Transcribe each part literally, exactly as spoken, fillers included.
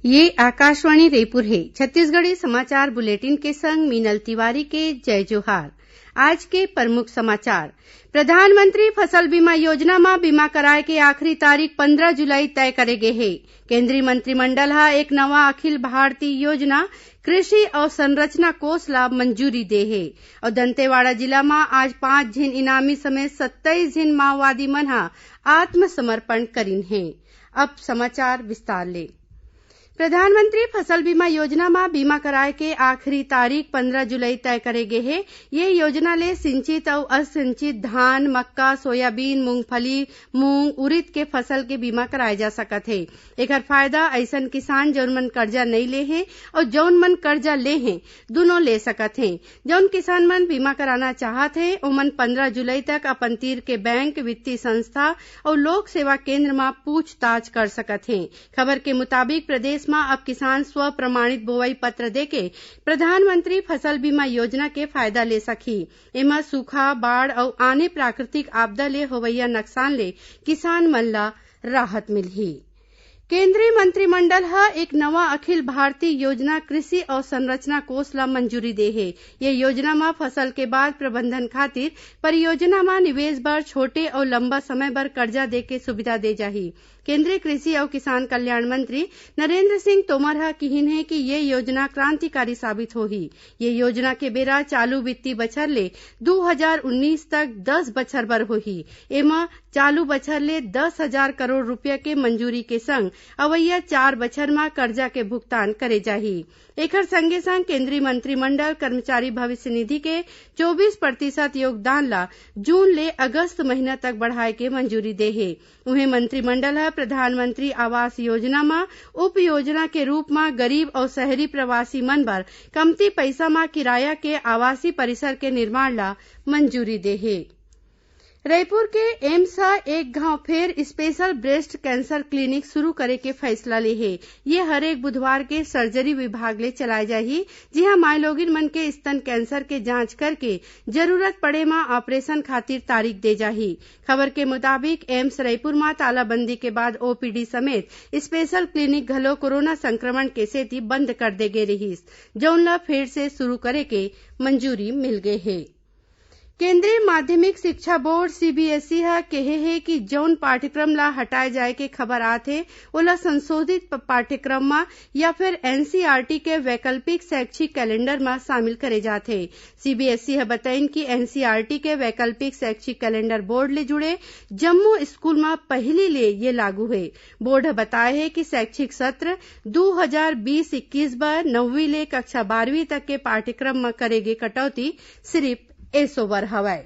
ये आकाशवाणी रईपुर हे। छत्तीसगढ़ी समाचार बुलेटिन के संग मीनल तिवारी के जय जोहार। आज के प्रमुख समाचार। प्रधानमंत्री फसल बीमा योजना म बीमा कराए के आखिरी तारीख पंद्रह जुलाई तय करे गे हे। केंद्रीय मंत्रिमंडल ह एक नवा अखिल भारतीय योजना कृषि अवसंरचना कोष ला मंजूरी दे हे। अउ दंतेवाड़ा जिला म आज पांच झिन इनामी समेत सत्ताईस झिन माओवादी मन ह आत्मसमर्पण करिन हे। अब समाचार विस्तार ले। प्रधानमंत्री फसल बीमा योजना म बीमा कराए के आखिरी तारीख पंद्रह जुलाई तय करे गे हे। ये योजना ले सिंचित अउ असिंचित धान, मक्का, सोयाबीन, मूंगफली, मूंग, उरिद के फसल के बीमा कराए जा सकत हे। एखर फायदा अइसन किसान, जउन मन कर्जा नइ ले हें अउ जउन मन कर्जा ले हें, दुनों ले सकत हें। जउन किसान मन बीमा कराना चाहत हें, ओमन पंद्रह जुलाई तक अपन तीर के बैंक, वित्तीय संस्था अउ लोक सेवा केंद्र म पूछताछ कर सकत हें। खबर के मुताबिक, प्रदेश म अब किसान स्व प्रमाणित बोवई पत्र देके प्रधानमंत्री फसल बीमा योजना के फायदा ले सकही। एमा सूखा, बाढ़ अउ आने प्राकृतिक आपदा ले होवइया नकसान ले किसान मन ल राहत मिलही। केंद्रीय मंत्रिमंडल ह एक नवा अखिल भारतीय योजना कृषि अवसंरचना कोष ल मंजूरी दे हे। ये योजना म फसल के बाद प्रबंधन खातिर परियोजना म निवेश बर छोटे अउ लंबा समय बर कर्जा दे के सुविधा दे जाही। केंद्रीय कृषि अउ किसान कल्याण मंत्री नरेंद्र सिंह तोमर ह किहिन हे कि ये योजना क्रांतिकारी साबित होही। ये योजना के बेरा चालू वित्तीय बछर ले दू हजार उन्नीस तक दस बछर बर होही। एमा चालू बछर ले दस हजार करोड़ रूपिया के मंजूरी के संग अवइया चार बछर म करजा के भुगतान करे जाही। एखर संगे-संग केंद्रीय मंत्रिमंडल कर्मचारी भविष्य निधि के चौबीस प्रतिशत योगदान ला जून ले अगस्त महीना तक बढ़ाए के मंजूरी दे हे। उहें, मंत्रिमंडल ह प्रधानमंत्री आवास योजना म उप योजना के रूप म गरीब अउ शहरी प्रवासी मन बर कमती पइसा म किराया के आवासीय परिसर के निर्माण ला मंजूरी दे हे। रईपुर के एम्स ह एक घांव फेर special breast cancer clinic शुरू करे के फैसला ले हे। ये हरेक बुधवार के सर्जरी विभाग ले चलाए जाही, जिहां माईलोगिन मन के स्तन कैंसर के जांच करके जरूरत पड़े म ऑपरेशन खातिर तारीख दे जाही। खबर के मुताबिक, एम्स रईपुर म तालाबंदी के बाद ओपीडी समेत special clinic घलो कोरोना संक्रमण के सेती बंद कर दे गे रिहिस, जउन ल फेर से शुरू करे के मंजूरी मिल गे हे। केंद्रीय माध्यमिक शिक्षा बोर्ड, सीबीएसई, ह केहे हे कि जउन पाठ्यक्रम ला हटाए जाए के खबर आत हे, ओला संशोधित प-, पाठ्यक्रम म या फिर एनसीईआरटी के वैकल्पिक शैक्षिक कैलेंडर म शामिल करे जात हे। सीबीएसई ह बताइन कि एनसीईआरटी के वैकल्पिक शैक्षिक कैलेंडर बोर्ड ले जुड़े जम्मो स्कूल म पहिली ले ये लागू हे। बोर्ड ह बताए हे कि शैक्षिक सत्र दू हजार बीस इक्कीस बर नौवीं ले कक्षा बारहवीं तक के पाठ्यक्रम म करे गे कटौती सिरिफ एसो बर हवय।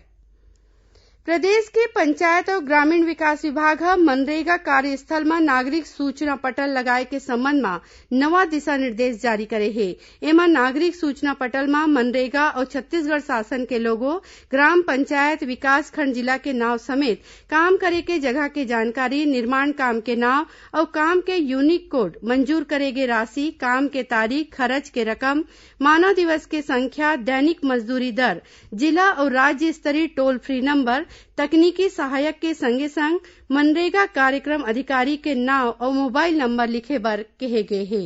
प्रदेश के पंचायत अउ ग्रामीण विकास विभाग ह मनरेगा कार्यस्थल म नागरिक सूचना पटल लगाए के संबंध म नवा दिशा निर्देश जारी करे हे। एमा नागरिक सूचना पटल म मनरेगा अउ छत्तीसगढ़ शासन के लोगो, ग्राम पंचायत, विकासखंड, जिला के नाव समेत काम करे के जगह के जानकारी, निर्माण काम के नाव अउ काम के यूनिक कोड, मंजूर करे गे राशि, काम के तारीख, खरच के रकम, मानव दिवस के संख्या, दैनिक मजदूरी दर, जिला अउ राज्य स्तरीय टोल फ्री नंबर, तकनीकी सहायक के संगे संग मनरेगा कार्यक्रम अधिकारी के नाव अउ मोबाइल नंबर लिखे बर केहे गे हे।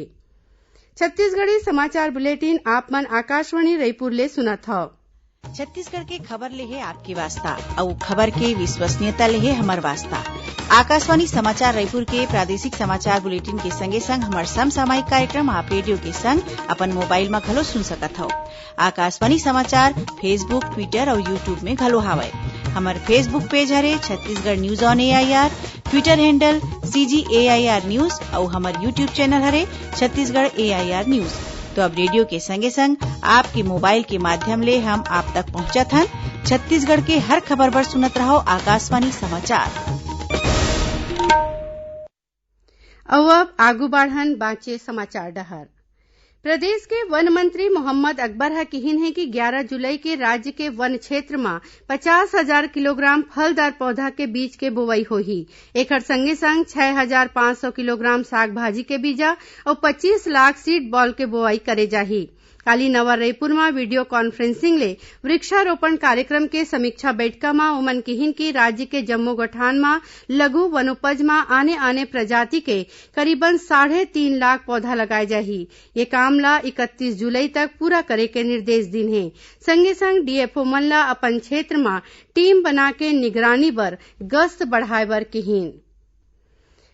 छत्तीसगढ़ी समाचार बुलेटिन आप मन आकाशवाणी रईपुर ले सुनत हव। छत्तीसगढ़ के खबर ले हे आपके वास्ता, अउ खबर के विश्वसनीयता ले हे हमर वास्ता। आकाशवाणी समाचार रईपुर के प्रादेशिक समाचार बुलेटिन के संगे संग हमर समसामयिक कार्यक्रम आप रेडियो के संग अपन मोबाइल म घलो सुन सकत हव। आकाशवाणी समाचार Facebook, Twitter अउ YouTube में घलो हावय। हमर Facebook पेज हरे Chhattisgarh news on AIR, Twitter handle CG AIR news अउ हमर YouTube चैनल हरे छत्तीसगढ़ एआईआर न्यूज। तो अब रेडियो के संगे संग आपके मोबाइल के माध्यम ले हम आप तक पहुंचत हन। छत्तीसगढ़ के हर खबर बर सुनत रहव आकाशवाणी समाचार। अउ अब आगू बाढ़न बांचे समाचार डहर। प्रदेश के वन मंत्री मोहम्मद अकबर ह किहिन हे कि ग्यारह जुलाई के राज्य के वन क्षेत्र म पचास हजार किलोग्राम फलदार पौधा के बीज के बोवई होही। एखर संगे संग छह हजार पाँच सौ किलोग्राम साग भाजी के बीजा अउ पच्चीस लाख सीड बॉल के बोवई करे जाही। काली नवा रईपुर म video conferencing ले वृक्षारोपण कार्यक्रम के समीक्षा बैठका म ओमन किहिन कि राज्य के जम्मो गठान म लघु वनोपज म आने-आने प्रजाति के करीबन साढ़े तीन लाख पौधा लगाए जाही। ये काम ल इकतीस जुलाई तक पूरा करे के निर्देश दीन हे। संगे संग DFO मन ल अपन क्षेत्र म टीम बना के निगरानी बर गश्त बढ़ाए बर किहिन।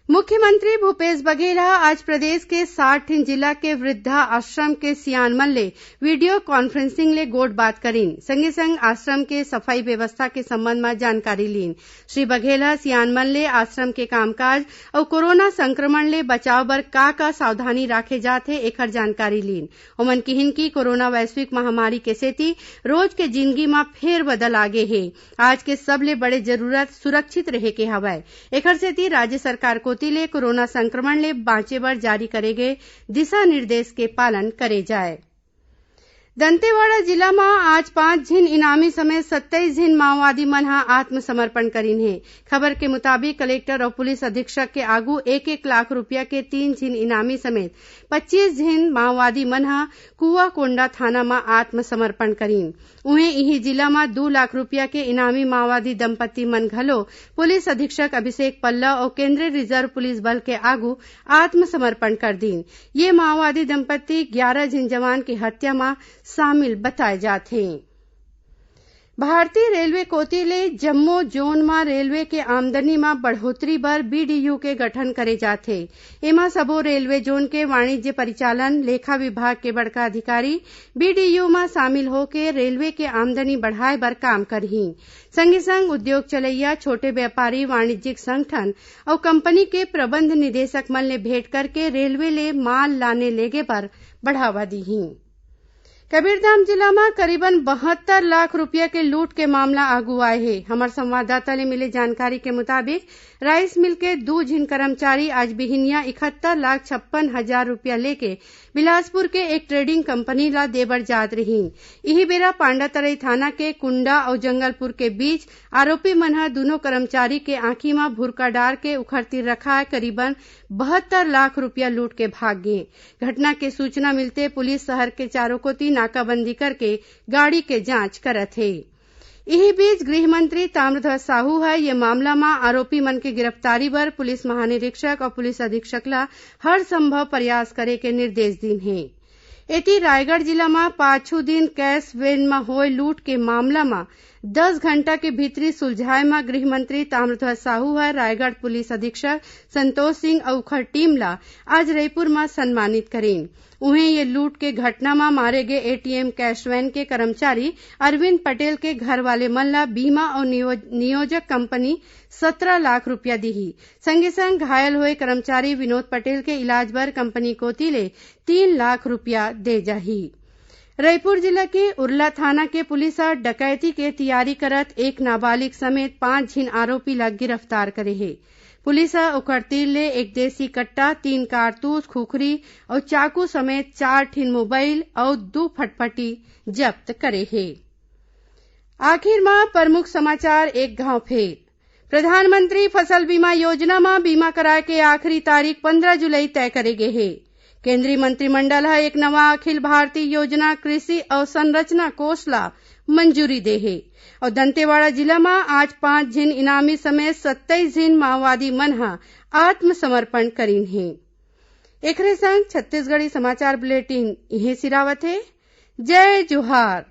मुख्यमंत्री भूपेश बघेल ह आज प्रदेश के साठ ठिन जिला के वृद्धा आश्रम के सियान मन ले video conferencing ले गोठ बात करीन, संगे संग आश्रम के सफाई व्यवस्था के संबंध म जानकारी लीन। श्री बघेल ह सियान मन ले आश्रम के कामकाज अउ कोरोना संक्रमण ले बचाव बर का-का सावधानी राखे जात हे, एखर जानकारी लीन। ओमन किहिन कि कोरोना वैश्विक महामारी के सेती रोज के जिनगी म फेरबदल आगे हे। आज के सबले बड़े जरूरत सुरक्षित रहे के हवय। एखर सेती राज्य सरकार कोति ले कोरोना संक्रमण ले बांचे बर जारी करे गे दिशा निर्देश के पालन करे जाय। दंतेवाड़ा जिला म आज पांच झिन इनामी समेत सत्ताईस झिन माओवादी मन ह आत्मसमर्पण करीन हे। खबर के मुताबिक, कलेक्टर अउ पुलिस अधीक्षक के आगू एक एक लाख रुपया के तीन झिन इनामी समेत पच्चीस झिन माओवादी मन ह कुआकोंडा थाना म आत्मसमर्पण करीन। उहें, इही जिला म दू लाख रुपया के इनामी माओवादी दंपत्ति मन घलो पुलिस अधीक्षक अभिषेक पल्लव अउ केंद्रीय रिजर्व पुलिस बल के आगू आत्मसमर्पण कर दीन। ये माओवादी दंपत्ति ग्यारह झिन जवान के हत्या म शामिल बताए जात हें। भारतीय रेलवे कोति ले जम्मो जोन म रेलवे के आमदनी म बढ़ोतरी बर BDU के गठन करे जात हे। एमा सबो रेलवे जोन के वाणिज्य परिचालन लेखा विभाग के बड़का अधिकारी BDU म शामिल होके रेलवे के आमदनी बढ़ाए बर काम करही। संगे संग उद्योग चलइया, छोटे व्यापारी, वाणिज्यिक संगठन अउ कंपनी के प्रबंध निदेशक मन ले भेंट करके रेलवे ले माल लाने लेगे बर बढ़ावा दीही। कबीरधाम जिला म करीबन बहत्तर लाख रुपया के लूट के मामला आगू आए हे। हमर संवाददाता ले मिले जानकारी के मुताबिक, राइस मिल के दू झिन कर्मचारी आज बिहिनिया इकहत्तर लाख छप्पन हजार रुपया लेके बिलासपुर के एक ट्रेडिंग कंपनी ला देबर जात रहिन। इही बेरा पांडातरई थाना के कुंडा अउ जंगलपुर के बीच आरोपी मन ह दूनों कर्मचारी के आंखी म भुरका डार के उखर तीर रखाए करीबन बहत्तर लाख रुपया लूट के भाग गे। घटना के सूचना मिलते पुलिस शहर के चारों कोति नाकाबंदी करके गाड़ी के जांच करत हे। इही बीच गृह मंत्री ताम्रध्वज साहू ह ये मामला म आरोपी मन के गिरफ्तारी बर पुलिस महानिरीक्षक अउ पुलिस अधीक्षक ल हर संभव प्रयास करे के निर्देश दीन हे। एती रायगढ़ जिला म पाछू दिन कैश वैन म होय लूट के मामला म दस घंटा के भीतरी सुलझाए म गृह मंत्री ताम्रध्वज साहू ह रायगढ़ पुलिस अधीक्षक संतोष सिंह अउ उखर टीम ल आज रईपुर म सम्मानित करीन। उहें, ये लूट के घटना म मारे गे ATM कैश वैन के कर्मचारी अरविंद पटेल के घर वाले मन ल बीमा अउ नियो-, नियोजक कंपनी सत्रह लाख रुपया दीही। संगे संग घायल होए कर्मचारी विनोद पटेल के इलाज बर कंपनी कोति ले तीन लाख रुपया दे जाही। रईपुर जिला के उरला थाना के पुलिस ह डकैती के तियारी करत एक नाबालिग समेत पांच झिन आरोपी ल गिरफ्तार करे हे। पुलिस ह ओकर तीर ले एक देसी कट्टा, तीन कारतूस, खुखरी अउ चाकू समेत चार ठिन मोबाइल अउ दू फटफटी जब्त करे हे। आखिर म प्रमुख समाचार एक घांव फेर। प्रधानमंत्री फसल बीमा योजना म बीमा कराए के आखिरी तारीख पंद्रह जुलाई तय करे गे हे। केंद्रीय मंत्रिमंडल ह एक नवा अखिल भारतीय योजना कृषि अवसंरचना कोष ला मंजूरी दे हे। अउ दंतेवाड़ा जिला म आज पांच झिन इनामी समेत सत्ताईस झिन माओवादी मन ह आत्मसमर्पण करीन हे। एखरे संग छत्तीसगढ़ी समाचार बुलेटिन इहें सिरावत हे। जय जोहार।